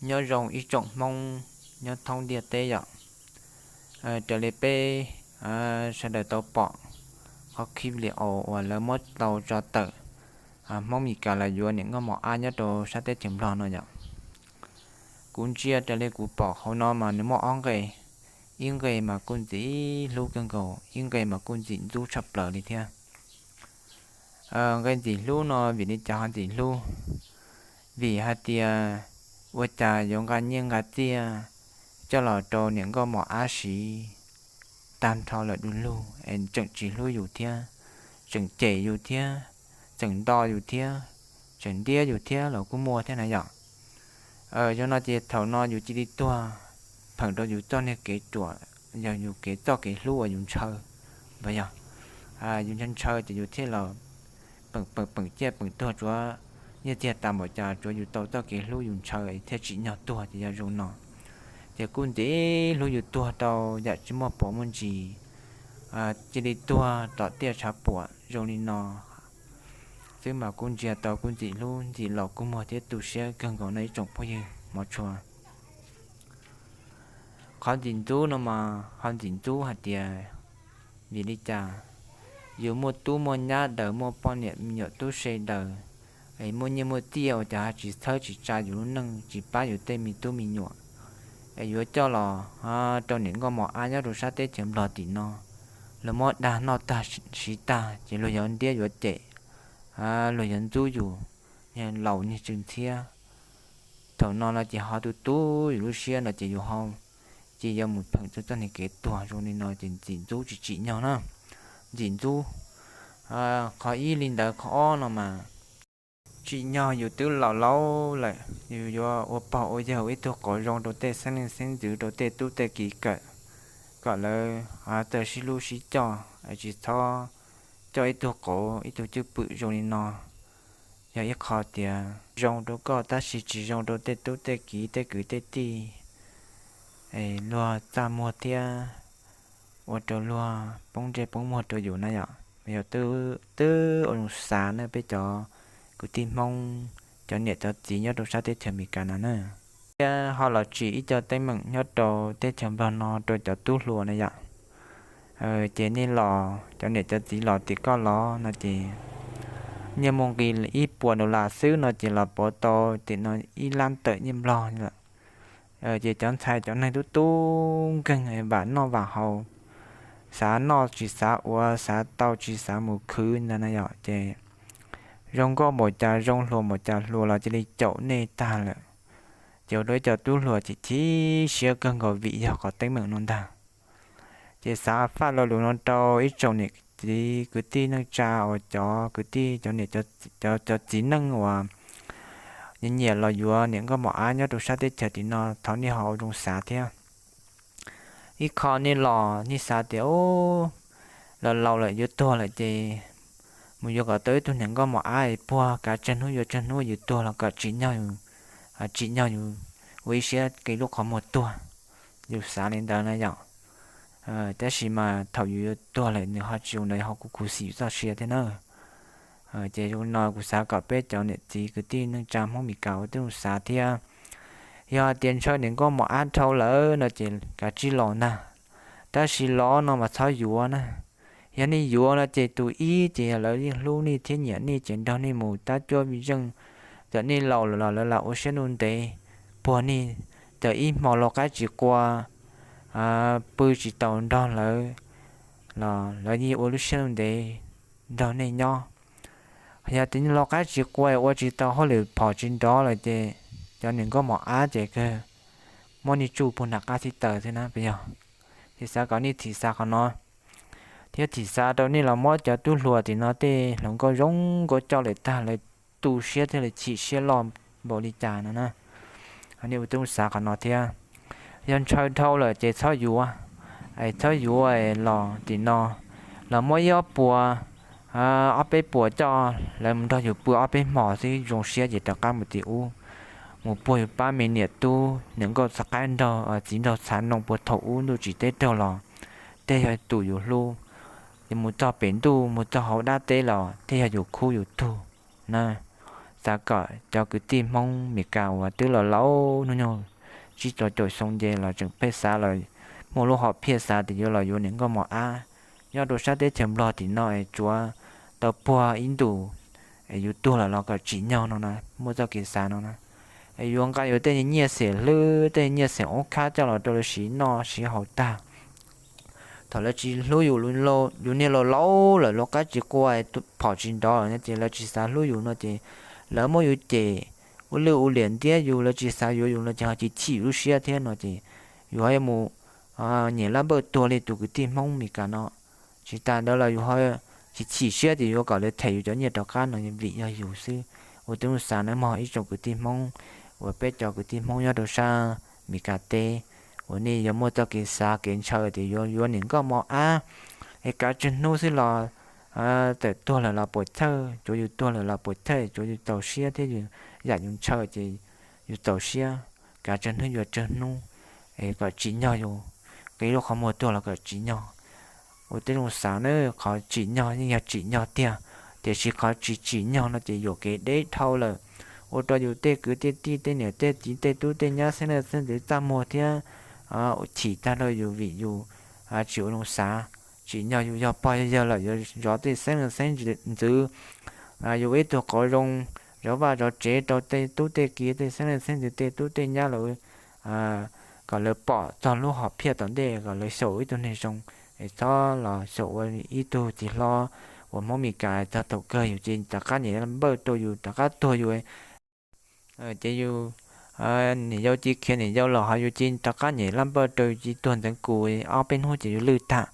Nyob zoo ib tsoom Hmoob nyob thoob ntiaj teb yom. Raws li peb sawv daws tau pom qhov clip video uas lawv muab tau tso tawm, Hmoob Mes Kas los yuav niam nkauj mos ab nyob rau sab teb chaws Nplog no yom. Kuv ntsia raws li kuv pom hauv no mas nws muaj ob nqe, ib nqe mas kuj ntxim hlub kawg nkaus, ib nqe mas kuj ntxim ntxub tshaj plaws li thiab. Nqe ntxim hlub no vim li cas ho ntxim hlub? Vim hais tias ua cas yuav nqa nyiaj nqa txiaj coj los rau niam nkauj mos ab siv tag nrho lawm du lug es tseem tsis hlub yus thiab, tseem cem yus thiab, tseem nto yus thiab, tseem ntiab yus thiab los kuj muaj thiab na yom. Yog no ces thaum no yus cia li tuag, pheem rau yus txoj niag kev ruam, yog yus kev txoj kev hlub uas yus ntshaw, yog yus ntshaw ntshaw ces yus thiaj los peem peem peem ciaj peem tuag, tsuav nyiaj txiag tas npaum cas tsuav yus tau txoj kev hlub yus ntshaw thiaj tsim nyog tuag ces yog zoo no. Ces kuj ntxim hlub yus tuag rau yam tsis muaj pom muaj ntsis, cia li tuag tom tiaj tshav puam zoo li no xwb mas kuj ntsia tau kuj ntxim hlub ntxim los kua muag thiab tu siab kawg nkaus no ib tsoom phooj ywg hmov tshua. Qhov ntxim ntxub no mas ho ntxim ntxub hais tias vim li cas yus muaj tub muaj nyab daws, muaj poj niam me nyuam tub se daws, es muaj nyiaj muaj txiaj ua cas ho tsis txhawb tsis tsa yus lub neej, tsis pab yus tej me tub me nyuam, es yuav coj los rau niam nkauj mos ab nyob rau sab teb chaws Nplog tim no, luag muab dag noj tag siv tag ces luag yuav ntiab yuav cem, luag yuav ntxub yus, niag laus niag tsw ntxhiab. Thaum no no ces ho tu tu yus lub siab no ces yus ho cia yuav mus pheem txoj niag kev tuag zoo li no ces ntxim ntxub tsis tsim nyog na. Ntxim ntxub. Qhov ib li ntawd, qhov ob no mas tsim nyog yus twb laus laus lawm, yus yuav ua pog ua yawg ua ib tug qauv zoo rau tej xeeb leej xeeb ntxwv, rau tej tub tej kiv kawm, kom lawv txawj sib hlub sib coj, tsis txhob coj ib tug qauv ib tug cwj pwm zoo li no. Yog ib qho tias zoo rau koj tab sis tsis zoo rau tej tub tej kiv tej kwv tej tij, luag txaj muag thiab ua rau luag poob ntsej poob muag rau yus na yom. Yog twb ua zoo xav na peb cov kwv tij Hmoob, cov niam cov txiv nyob rau sab teb chaws Amelikas no na. Thiab ho los tsim ib co teeb meem nyob rau teb chaws Nplog no rau cov tub hluas na yom. Ces nej los, cov niam cov txiv los tim koj los no ces nyiaj muaj nqis ib puas dollar xwb no ces los pauv tau tim no ib lab tawm nyiaj Nplog lawm. Ces cov ntxhais cov neeg tub tub nkeeg vam noj vam haus, xav noj tsis xav ua, xav tau tsis xav mus khwv ntag na yom. Ces zoo nkauj npaum cas zoo, hluas npaum cas hluas los cia li caum nej tag lawm. Ces ua rau ib co tub hluas ces chim siab kawg nkaus vim yog qhov teeb meem no ntag. Ces xav faj lo lus no rau ib tsoom niam txiv kwv tij neej tsa uas cov kwv tij cov niam cov txiv neej uas nyiam nyiam los yuav niam nkauj mos ab nyob rau sab teb chaws tim no thov nej ho ua zoo xav thiab. Ib qho nej los nej xav tias, o, los laus lawm yuav tuag lawm ces mus yuav kom tau ib tug niam nkauj mos ab es puag kav tsawg hnub yuav tsawg hnub, yus tuag los kom tsim nyog, tsim nyog yus ua ib siab kev lub qhov muag tuag, yus xav li ntawd na yom. Tab sis mas thaum yus yuav tuag lawm nws ho tsis zoo ntawd, ho kuj khuv xim yus txoj sia thiab na. Ces zoo no kuv xav kom peb cov niam txiv kwv tij neej tsa Hmoob Mes Kas ua tib zoo xav thiab. Yog hais tias ntshaw niam nkauj mos ab dhau lawm no ces kav tsij los ntag. Tab sis los no mas txhob yuav na. Yog nej yuav no ces tus ib ces yog lawv yeej hlub nej thiab nyiam nej ces nrog nej mus tab cuab vij zeej. Txawm nej laus lawm los lawv lam ua siab ntuj ntev puag nej. Txawm ib hmo lau qaib tsis qua, pw tsis taus nrog lawv los lawv yeej ua lub siab ntuj ntev nrog nej nyob. Yog tias nej lau qaib tsis qua, ua tsis tau hauj lwm, phom tsis nrov lawm ces cov niam nkauj mos ab ces kawg muab nej tsuj puag nram qab xib taws xwb na puas yog? Ces xav kom nej thim xav qhov no, thiab thim xav rau nej los muab cov tub hluas tim no tej hluas nkauj zoo nkauj coj lawm tag, lawv tu siab thiab lawv chim siab loj npaum li cas no na. Nej ua tib zoo xav qhov no thiab. Yog ntshaw dhau lawm ces txhob yuav, es txhob yuav los tim no los muab ib ob puas, ob peb puas coj, lawv mus nrog yus pw ob peb hmos xwb zoo siab ces rov qab mus tim ub, mus puag yus pab me niam tub niam nkauj txhais qaib nraug txiv nraug txhav noo puag thaum ub ntuj tsim teb raug los, tej yog tus yus hlub, ces mus txog pem ntuj mus txog hauv dab teb los tej yog yus khub yus tug na. xav kom cov kwv tij Hmoob Mes Kas uas twb los laus hnub nyoog tsib rau caum xyoo nce los tseem pheej xav los muaj lub hom phiaj xav tias yuav los yuav niam nkauj mos ab nyob rau sab teb chaws Nplog tim no es tsuav tau puag ib ntus es yus tuag lawm los kom tsim nyog no na, muaj txoj kev xav no na. Es yuav nqa yus tej nyiaj xiam hlwb tej nyiaj xiam ub khab coj los rau lawv siv noj siv haus tag. Thaum lawv tsis hlub yus, yus niag laus laus lawm, luag qab tsis qua, phom tsis nrov lawm no ces lawv tsis xav hlub yus no ces lawv muab yus cem ua lwj ua liam ntiab yus, lawv tsis xav yuav yus no ces ho chim chim lub siab thiab no ces yus ho yuav mus nyem laj npawj tuag li tus kwv tij Hmoob Mes Kas no. Tsis tas ntawd los yus ho chim chim siab tias yuav kom lawv them yus cov nyiaj rov qab no vim yog yus xwb. Ua tib zoo xav nawb mog ib tsoom kwv tij Hmoob uas peb cov kwv tij Hmoob nyob rau sab Mes Kas teb uas nej yuav muaj txoj kev xav kev ntshaw tias yuav yuav niam nkauj mos ab es kav tsawg hnub xwb los txawm tuag lawm los puas chawj, tsuav yus tuag lawm los puas chawj, tsuav yus txaus siab thiab yus yam yus ntshaw ces yus txaus siab, kav tsawg hnub yuav tsawg hnub es kom tsim nyog yus, qiv lub qhov muag tuag los kom tsim nyog. Ua tib zoo xav nawb, qhov tsim nyog yeej yog tsim nyog tiag, tiam sis qhov tsis tsim nyog no ces yuam kev deb dhau lawm, ua rau yus tej kwv tej tij tej niam tej txiv tej tub tej nyab xeeb leej xeeb ntxwv txaj muag thiab chim tag rau yus vim yus tsis ua zoo xav. Tsim nyog yus yog pog yog yawg lawm yuav zov tej xeeb leej xeeb ntxwv, yus ua ib tug qauv zoo, zov vaj zov tsev rau tej tub tej ki tej xeeb leej xeeb ntxwv tej tub tej nyab lawm, kom lawv pom txog lub hom phiaj tom ntej kom lawv xyaum ib tug neeg zoo, es txhob los xyaum ua ib tug txiv hlob uas Hmoob Mes Kas txog thaum kawg yus cia rov qab nyem laj npawj rau yus rov qab tuag yus. Ces yus niam yau cia khiav niam yau los ho yus cia rov qab nyem laj npawj rau yus cia tuag ntxeev kus ob peb hnub ces yus lwj tag.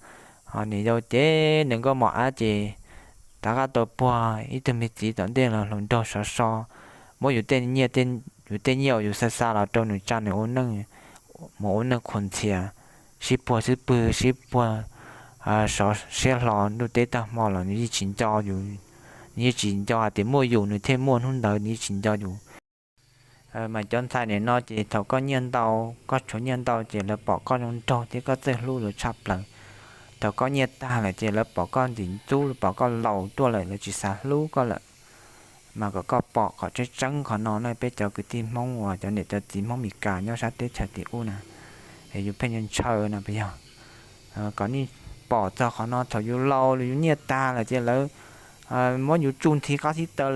Ho niam yau ces niam nkauj mos ab ces rov qab tau puag ib tug me txiv tom ntej los hluas nraug sov so, muab yus tej nyiaj, yus tej nyiaj uas yus xa xa los rau nws tsa nws ua neej, mus ua neej qhuas ntxhias, sib puag xwb pw sib puag, sov siab hlo ntuj teb tag hmo los nws yeej tsis nco yus, nws yeej tsis nco hais tias muaj yus nws thiaj muaj hnub ntawd, nws yeej tsis nco yus. Mas cov ntxhais nim no ces thaum koj nyiaj ntau, koj tshuav nyiaj ntau ces lawv pom koj zoo nraug thiab koj txawj hlub lawv tshaj plaws. Thaum koj nyiaj tag lawm ces lawv pom koj ntxim ntxub, pom koj laus tuaj lawm lawv tsis xav hlub koj lawm. Mas kom koj pom kom tseeb tseeb qhov no na peb cov kwv tij Hmoob uas cov niam cov txiv Hmoob Mes Kas nyob sab teb chaws tim ub na, es yus pheej ntshaw no puas yog? Kom nej pom txog qhov no thaum yus laus yus nyiaj tag lawm ces lawv muab yus tsuj nthi qab xib taws,